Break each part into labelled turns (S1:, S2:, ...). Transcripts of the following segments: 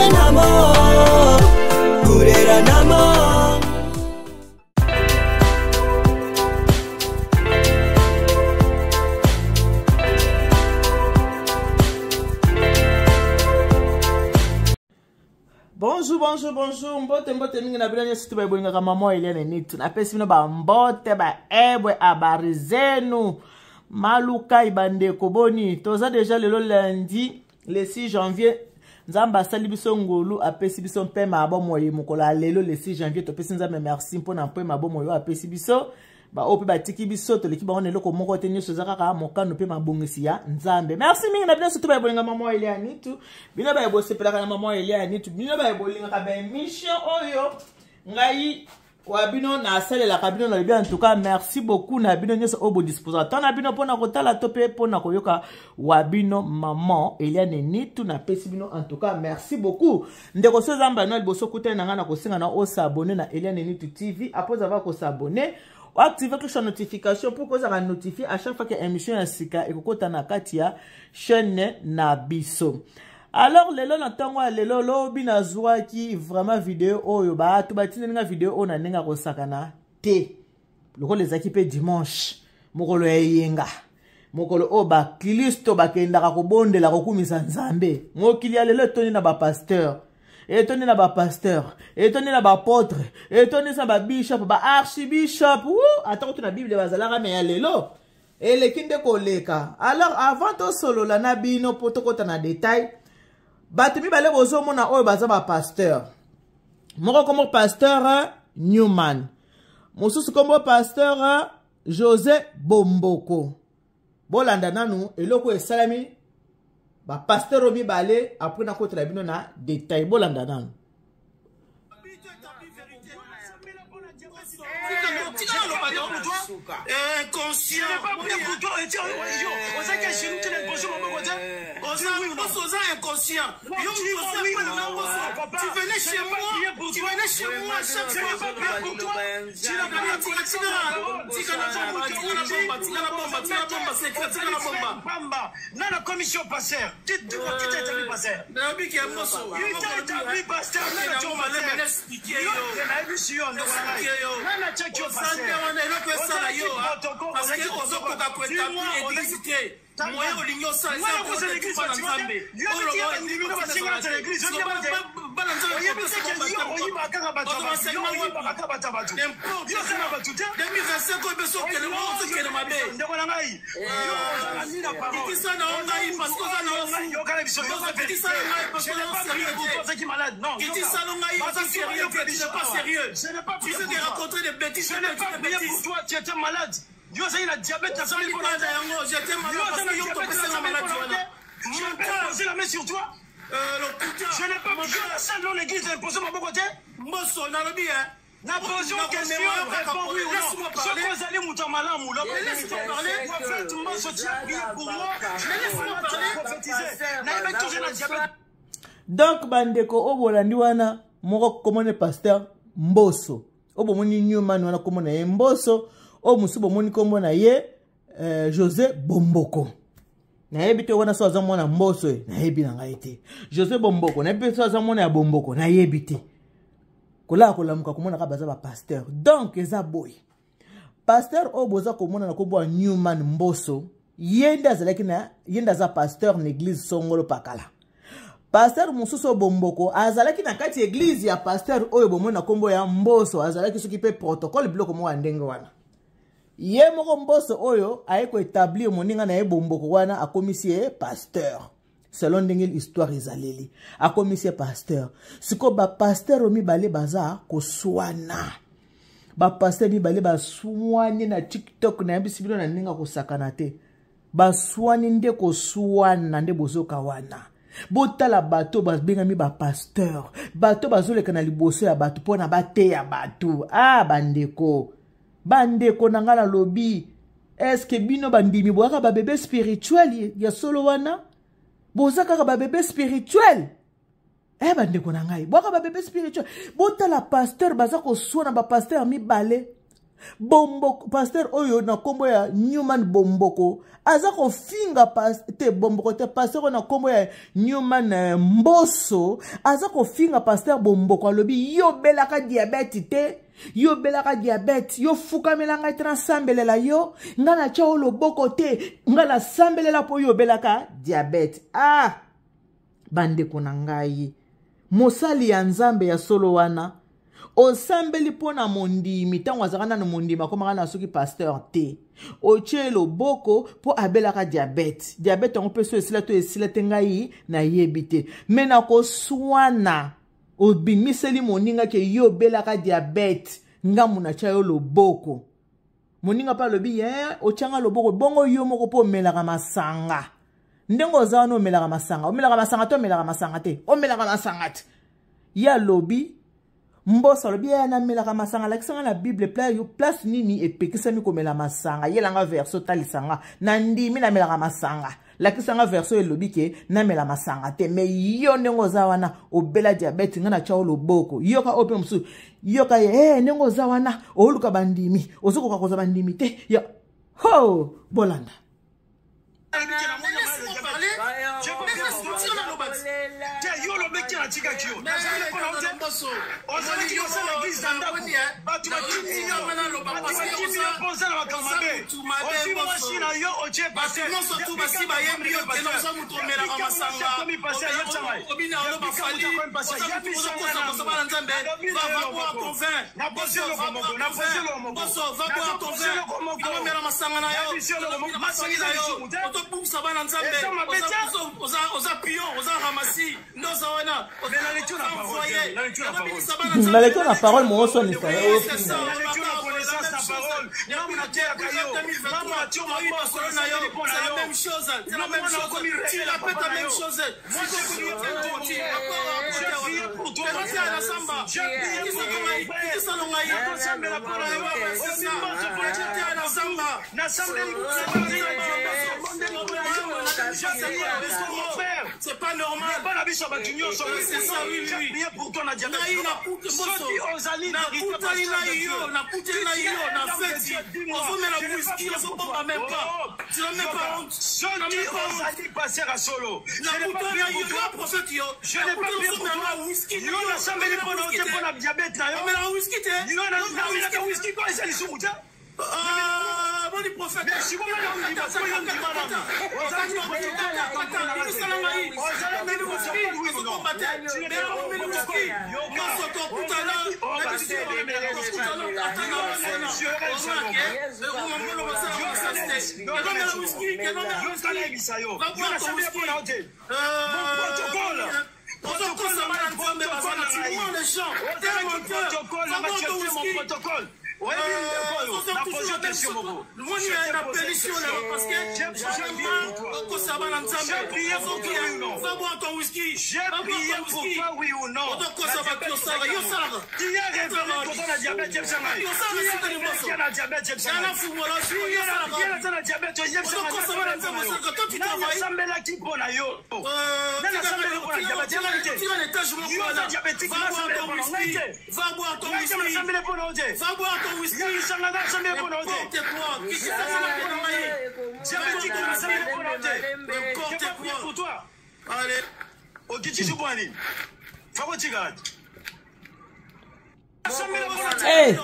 S1: Kurenamo, kureranamo.
S2: Bonjour, bonjour, bonjour. Mbote, mbote mingi na bino nyonso tu bolingaka maman Eliane Nitu. Napesi bino ba mbote ba ebwe habari zenu. Malukai bandeko boni. Toza déjà lelo lundi le 6 janvier. Nzambe asali biso ngolu apesi biso mpema ya bomoi mokolo ya lelo le 6 janvier topesi Nzambe merci mpo na mpema ya bomoi oyo apesi biso. Baoyo mpe batiki biso toleki bango na eloko moko te, nyonso eza kaka mokano mpe mabongisi ya Nzambe. Merci mingi na bino surtout baye bolinga mama Eliane Nitu, bino baye bosepelaka na mama Eliane Nitu, bino baye bolingaka ba émission oyo ngai wa bino nasalelaka bino nalobi. En tout cas merci beaucoup na bino nyonso oyo bodisposaka temps na bino mpona kotala to mpe mpona koyoka wa bino maman Eliane Nitu. Napesi bino en tout cas merci beaucoup. Ndeko so eza mbano ya liboso okutani na ngai, na kosenga na osabone na Eliane Nitu TV. Après avoir kosabone, oactive cloche ya notification pour kozala notifié à chaque fois que émission ya sika ekokota na kati ya chaîne na biso. Alors lelo na ntongo ya lelo, lobi nazwaki vraiment video oyo, bato batindeli nga video oyo na ndenge ya kosakana te, lokola ezalaki mpe dimanche, mokolo ya eyenga, mokolo oyo baklisto bakendaka kobondela, kokumisa Nzambe. Mokili ya lelo etondi na bapasteur, etondi na bapasteur, etondi na baapôtre, etondi na babishop, baarchibishop. Ata kutu na Bible bazalaka, me ya lelo eleki nde koleka. Alors avant tosolola na bino mpo tokɔta na détail, bato mibale bozomona oyo baza bapasteur. Moko kombo pasteur Newman, mosusu kombo pasteur José Bomboko. Bolanda nanu eloko esalami bapasteur oyo mibale, après nakotela bino na détail. Bolanda nanu.
S3: Inconscient, ozaki agenu te na inconscient maboko te. Oza inconscient. Yo, tu venais chez moi, tu venais chez moi chaque fois. Tika na bomba, tika na bomba, tika na bomba, tika na bomba secret, tika na bomba.
S4: Pamba nana commission pasteur, qui t'a établi pasteur?
S3: Nayebi ke Mboso
S4: Qui t'a établi pasteur? Nana tio pasteur, nayebisi yo, ndeko na ngai, nana tiaki yo
S3: pasteur wana. Eloko esala yo parce que ozokoka koétablir église te. Moyen olingi osala eza na Nzambe. Bana Nzambe,
S4: Oyibaka bato ya bato, yo oza na bato te.
S3: 2025 oyo biso okende, ozokende mabe.
S4: Ndeko na ngai,
S3: kitisa na yo ngai parce que oza na yo. Kitisa na ngai parce que oza sérieux te.
S4: Ozaki malade, non?
S3: Kitisa na ngai, oza sérieux te, tu n'es pas sérieux.
S4: Je n'ai pas
S3: Tu sais de raconter des bêtises.
S4: Je n'ai pas prié pour toi, tu étais malade. Yo ozali na diabète, nazali
S3: mpona yango. J'étais malade parce que yo topesanga malade wana.
S4: Je n'ai pas posé la main sur toi.
S3: Lokuta.
S4: Je n'ai pas prié la salle dans l'église, imposé maboko te.
S3: Mboso, nalobi
S4: Na pose une question, réponds oui ou non. Soki ozali moto ya malamu,
S3: Laisse-moi parler.
S4: Prophète Mboso, tu as prié pour moi.
S3: Mais laisse-moi parler.
S4: Prophétisé, nayebi toujours na diabète.
S2: Donc bandeko oyo bolandi wana, moko komona pasteur Mboso oyo bomoni Newman wana, kombo na ye Mboso. Oyo mosusu bomoni kombo na ye José Bomboko, nayebi te wana so aza mwana Mboso e, nayebi na ngai te. José Bomboko, nayebi te so aza mwana ya Bomboko, nayebi te. Kolala kolamuka komonaka baza bapasteur. Donc eza boye, pasteur oyo boza komona na kombo ya Newman Mboso, ye nde azalaki na ye nde aza pasteur na église songolo pakala. Pasteur mosusu oyo Bomboko azalaki na kati ya église ya pasteur oyo bomoni na nkombo ya Mboso, azalaki soki mpe protocole, biloko moko ya ndenge wana. Ye moko Mboso oyo aye koétablir moninga na ye Bomboko wana, akomisi ye pasteur selon ndenge histoire ezaleli, akomisi ye pasteur. Sikoyo bapasteur oyo mibale baza koswana, bapasteur mibale baswani na TikTok. Nayebisi bino na ndenge akosakana te, baswani nde koswana nde bozoka wana. Botala bato babengami bapasteur, bato bazoleka na liboso ya bato mpona bateya bato. Ah bandeko, bandeko na ngai, nalobi, eske bino bandimi boyaka babebe spirituel ya solo wana? Boza kaka babebe spirituel? Eh bandeko na ngai, bwaka babebe spirituel. Botala pasteur baza koswana, bapasteur mibale. Bomboko, pasteur oyo na nkombo ya Newman Bomboko aza kofinga te Bomboko te, pasteur oyo na nkombo ya Newman eh, Mboso aza kofinga pasteur Bomboko, alobi yo obelaka diabete te, yo obelaka diabete, yo fukamela ngai te nasambelela yo, ngai natya yo loboko te, ngai nasambelela mpo yo obelaka diabete. Ah, bandeko na ngai, mosali ya Nzambe ya solo wana osambeli mpo na mondimi, ntango azalaka nano mondimi, akomaka na soki pasteur te, otie loboko mpo abelaka diabete. Diabete yango mpe so esila to esila te, ngai nayebi te, me nakoswana obimiseli moninga ke yo obelaka diabete, ngambo natya yo loboko. Moninga mpe alobi ye otyanga loboko, bongo yo moko mpo omelaka masanga ndenge oza wana, omelaka masanga, omelaka masanga te, omelaka masanga te, omelaka masanga te. Ye alobi, Mboso alobi ye namelaka masanga, alakisanga na Bible place nini epekisami komela masanga, yelanga verso, talisanga na ndimi namelaka masanga, lakisanga verso elobi ke namela masanga te. Me yo ndenge oza wana obela diabete, ngai natya yo loboko. Yoka oyo mpe mosusu, yoka ye hey, ndenge oza wana oluka bandimi, ozokoka kozwa bandimi te ya ho. Bolanda.
S4: Yo olobeki natikaki yo, nazali mpona yo te, ozalaki kosala eglise na ndako, bato bakimi yo mpo oza na makambo mabe, ozwi mwasi na yo otie pasteur.
S3: Nyonso tu basi bayembi yo te, oza moto omelaka masanga, ozokosa bana Nzambe. Va boire ton vin, Boso, va boire ton vin, omela masanga na yo, masanga na yo, otobungisa bana Nzambe. Oza pion, oza ramasi nde oza wana.
S2: Naleki na parole mooswanisa.
S3: C'est pas normal.
S4: Bana biso bato nyonso,
S3: c'est ça, oui, oui.
S4: Prier pour toi na diabète.
S3: Ngai nakuti
S4: Soki ozali
S3: nakutani na yo, nakutani na yo na feti, ozomela whisky, ozobomba même pas, tu n'as même pas honte.
S4: Soki ozali pasteur ya solo,
S3: nakutani na yo, yo prophète, yo
S4: je n'ai pas prié pour toi.
S3: Whisky
S4: yo nasambeli mpo na yo te mpo na diabète na yo.
S3: Omela whisky te.
S4: Yo namelaka whisky ko eza lisumu te.
S3: Ah, boni prophète.
S4: Mais sikoyo yo ndima, sikoyo yo ndima nanu. Ozalaki
S3: osala ngai ozobomba te, omeli whisky nyonso, tokutana ata na wana omake omamolo basala masasi te, ekomela whisky, ekomela
S4: whisky. Yo nasambeli mpo na yo te. Mon protocole,
S3: ozokosa bana Nzambe, baza na tu mens les gens, t'es menteur,
S4: protocole, mon protocole.
S3: Moni napelisi yo lelo parce que okosa bana Nzambe. Va boire ton whisky, va boire ton whisky, ozokosa bato. Yosalaka, yosalaka, yosalaka sika liboso yana fungola, yosalaka, ozokosa bana Nzambe, osalaka. Toi, tu travailles.
S4: Nasambelaki mpo na yo,
S3: tika na étage moko wana. Va boire ton whisky, va boire ton whisky,
S4: nasambeli mpo na yo te.
S3: Va boire ton whisky.
S4: Yebisanga, nasambeli mpo na yo te.
S3: N'importe quoi. Kikisasala mpo na ngai.
S4: Diabétique, nasambeli mpo na yo te.
S3: N'importe quoi.
S4: Pour toi.
S3: Allez.
S4: Okitisi mpo na nini? Fakotikala te.
S2: Hey!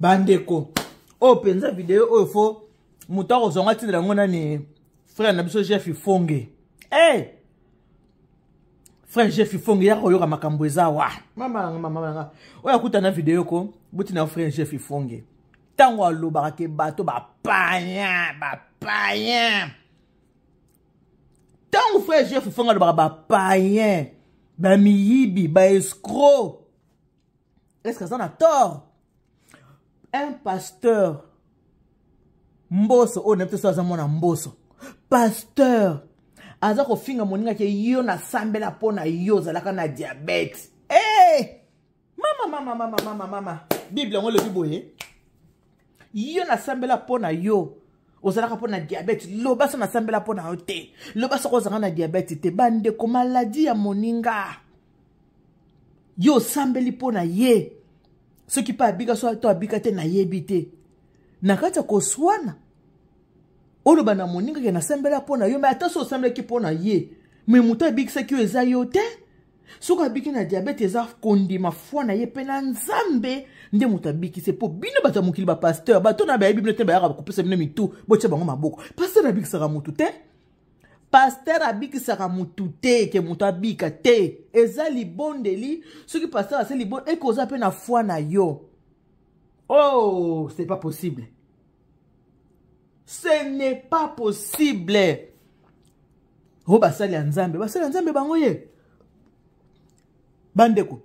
S2: Bandeko, oyo mpenza video oyo fo moto akozwanga tindela yango nani, frère na biso Jeff Ifonge. Hey! Frère Jeff Ifonge, yaka koyoka makambo eza wa mama nanga, mama nanga oyo akuta na video ko buti na frère Jeff Ifonge, ntango alobaka ke bato bapaya, bapaya, ntango frère Jeff Ifonge alobaka bapayen, bamiyibi, baescroc, est ce que aza na tort? Un pasteur Mboso oyo nayebi te so aza mwana Mboso, pasteur aza kofinga moninga ke yo nasambela mpo na yo ozalaka na diabète. Hey! Mama, mama, mama, mama, mama, Bible yango elobi boye: yo nasambela mpo na yo ozalaka mpo na diabète, loba so nasambela mpo na yo te, loba soko ozalaka na diabète te. Bandeko, maladie ya moninga, yo osambeli mpo na ye. Soki mpe abika so to abika te, nayebi te. Na kati ya koswana, oloba na moninga ke nasambela mpo na yo, me ata so osambelaki mpo na ye, me moto abikisaki yo eza yo te. Soki abiki na diabete, eza kondima foi na ye mpe na Nzambe nde moto abikisi. Mpo bino bato ya mokili, bapasteur, bato na bayebi bino te, bayaka kopesa bino mitu, botya bango maboko. Pasteur abikisaka motu te. Pasteur abikisaka motu te, ke moto abika te, eza libondeli. Soki pasteur asali libondeli, eke oza mpe na foi na yo. Oh, c'est pas possible, ce n'est pas possible. Oyo basali ya Nzambe, basali ya Nzambe bango ye. Bandeko,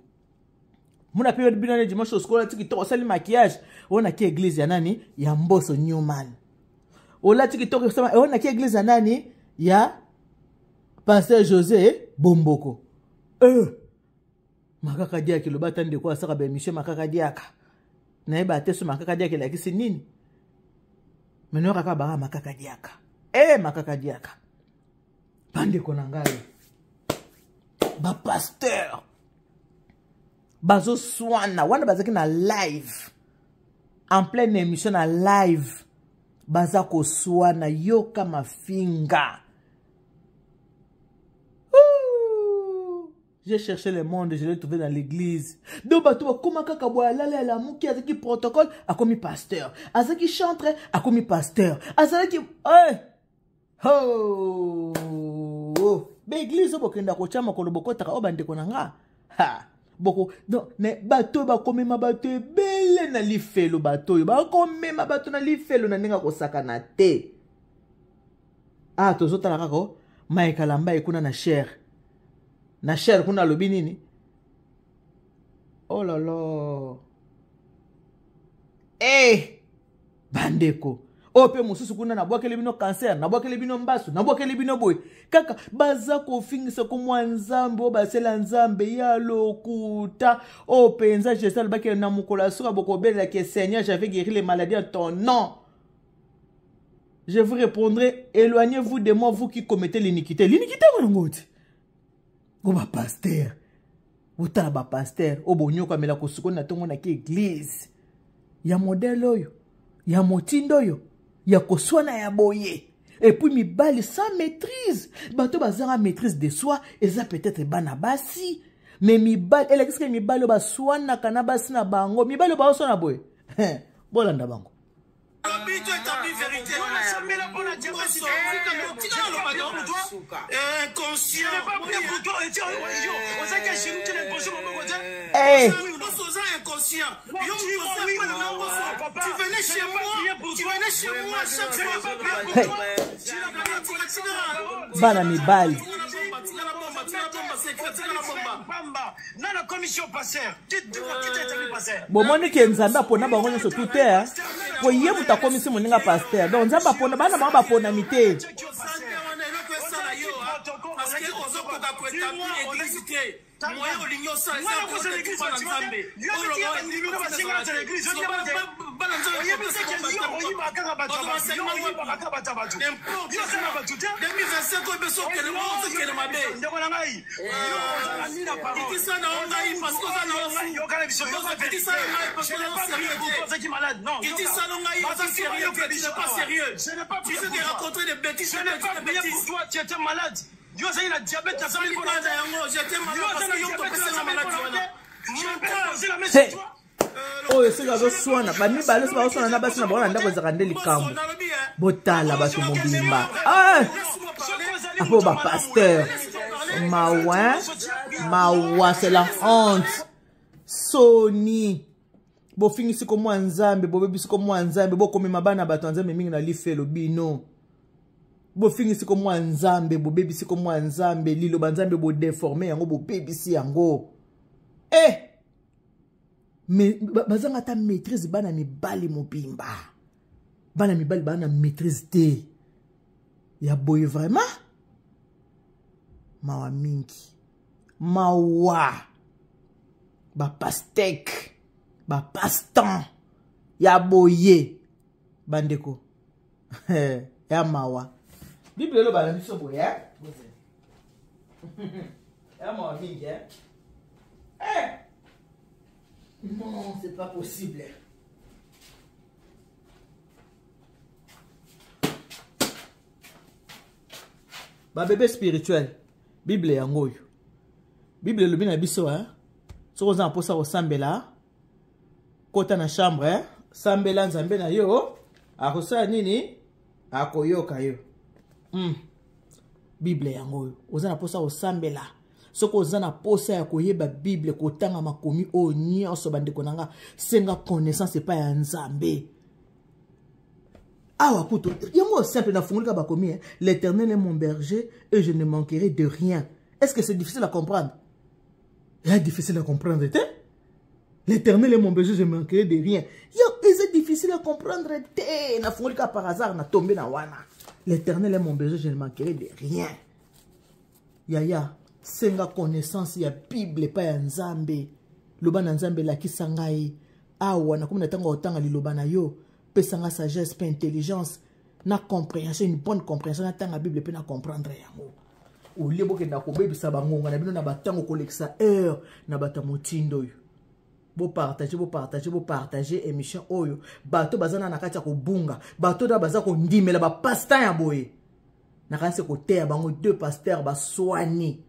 S2: mona mpe bino ne dimanche osikola ti kitoko, osali maquillage, oyo naki église ya nani? Ya Mboso Newman. Olati kitoko, oyo naki église ya nani? Ya pasteur José Bomboko. Makaka diaka, eloba ata ndeko asaka baémission. Makaka diaka, nayeba te so makaka diaka elakisi nini. Meno kaka baka makaka diaka, e makaka diaka. Bandeko na ngai, bapasteur bazoswana wana, bazalaki na live, en pleine émission na live, baza koswana. Yoka mafinga. J'ai cherché le monde, je l'ai trouvé dans l'église. Donc, bato bakoma kaka boye, alala, alamuki, azalaki protocole, akomi pasteur. Azalaki chantre, akomi pasteur. Azalaki eh! Ho! Oh! Ba église bokenda kotia makolo, bokotaka oyo, bandeko na nga. Ha! Boko donc mais bato bakomema bato ebele na lifelo, bato oyo bakomema bato na lifelo na ndenge akosakana te. Ah, tozotala kaka o Mike Kalamba ekuna na chair, na chair kuna alobi nini? Oh là là, eh bandeko, oyo mpe mosusu kuna, nabwakeli bino cancer, nabwakeli bino mbasu, nabwakeli bino boye. Kaka baza kofingisa komwa Nzambe oyo basela Nzambe ya lokuta. Oyo mpenza Jesus alobaki na mokolo ya suka, bokobelelaki: "Seigneur, j'avais guéri les maladies en ton nom." Je vous répondrai: "Éloignez-vous de moi, vous qui commettez l'iniquité." L'iniquité yango te. O bapasteur, otala bapasteur oyo bonyokamela kosukoni na ntongo naki église ya modèle oyo, ya motindo oyo, ya koswana ya boye. Et puis mibali sans maîtrise, bato bazanga maîtrise de soi, eza peut-être bana basi, mais mibali elakisika, mibali oyo baswanaka na basi na bango, mibali oyo baoswana boye, bolanda bango.
S3: Lobi to établi vérité.
S4: Nasambela mpona diabète.
S3: Tika naloba no inconscient.
S4: Yo ozalaki agenu te na inconscient maboko te.
S3: Boso, oza inconscient. Yo, tu venais chez moi, tu venais chez moi chaque fois.
S2: Bana mibali.
S4: Pamba nana commission pasteur
S2: Bomoni ke Nzambe apona bango nyonso tu te, po ye moto akomisi moninga pasteur. Donc Nzambe apona bana bango, baponami te.
S3: Wana eloko esala yo parce que ozokoka koétablir église te. Moyen olingi osala eza bana Nzambe. Bana Nzambe, 2025 oyo biso okende, ozokende mabe.
S4: Ndeko na ngai.
S3: Kitisa na yo ngai parce que oza na yo. Kitisa na ngai parce que oza sérieux te. Kitisa na ngai, oza sérieux te, tu n'es pas sérieux. Tu sais de raconter des bêtises,
S4: Je n'ai pas prié pour toi, tu étais malade. Yo ozali na diabète, nasali mpona
S3: Lipanda yango, j'étais malade parce que yo topesanga maladi wana.
S2: Hey. Oyo soki azoswana, bamibale so bazoswana na basi na bango na ndako, ezalaka nde likambo. Botala bato mobimba apo bapasteur, mawa, mawa, c'est la honte, soni. Bofingisi komwa Nzambe, bobebisi komwa Nzambe, bokomema bana bato ya Nzambe mingi na lifelo. Bino bofingisi komwa Nzambe, bobebisi komwa Nzambe, liloba Nzambe bodéformer yango, bobebisi yango. Eh, me bazanga ata maîtrise. Bana mibali mobimba, bana mibali baa na maîtrise te ya boye. Vraiment mawa mingi, mawa. Bapasteke, bapastan ya boye, bandeko, ya mawa. Bible eloba na biso boye, ya mawa mingi, eh? Non, c'est pas possible. Babebe spirituel, Bible yango oyo. Bible elobi na biso, hein? Soki oza na mposa kosambela, kota na chambre, hein? Sambela Nzambe na yo, akosala nini? Akoyoka yo. Bible yango oyo. Oza na mposa kosambela. Soki oza na posa ya koyeba Bible, kotanga makomi oyo nyonso, bandeko na nga, senga connaissance epai ya Nzambe. Awa kutu yango simple, nafungoli kaka bakomi, hein? L'Éternel est mon berger et je ne manquerai de rien. Est-ce que c'est difficile à comprendre? C'est difficile à comprendre te. L'Éternel est mon berger, je ne manquerai de rien. Yo, c'est difficile à comprendre te. Nafungoli kaka par hasard, na tombé na wana. L'Éternel est mon berger, je ne manquerai de rien. Yaya, senga connaissance ya Bible epai ya Nzambe. Loba na Nzambe, elakisa ngai awa nakomi na ntango ya kotanga liloba na yo, pesa nga sagesse mpe intelligence na compréhension, une bonne compréhension, natanga Bible mpe na comprendre yango. Olie bokenda kobebisa bangonga na bino na batango, kolekisa heure na bato ya motindo oyo. Bopartage, bopartage, bopartage émission oyo. Bato baza na kati ya kobunga, bato na baza kondimela bapastan ya boye, nakanisi koteya bango. Deux pasteurs baswani,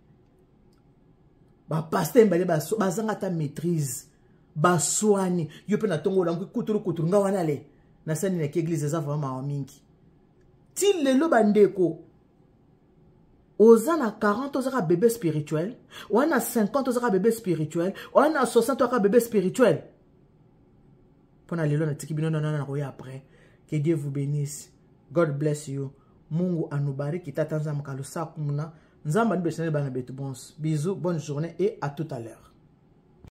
S2: bapasteur mibale bazanga ata maîtrise, baswani. Yo mpe na ntongo olamuki kutulu kutulu, nga wana le nasani naki église. Eza vraiment mawa mingi. Ti lelo bandeko, oza na 40, ozaka bébé spirituel, oza na 50, ozaka bébé spirituel, oza na 60, ozaka bébé spirituel. Mpona lelo natiki bino nana, nakoya après. Que Dieu vous bénisse. God bless you. Mungu anubariki. Tata Nzambe kalusaku muna Nzambe anibesene bana betu. Bons bisous, bonne journée et à tout à l'heure.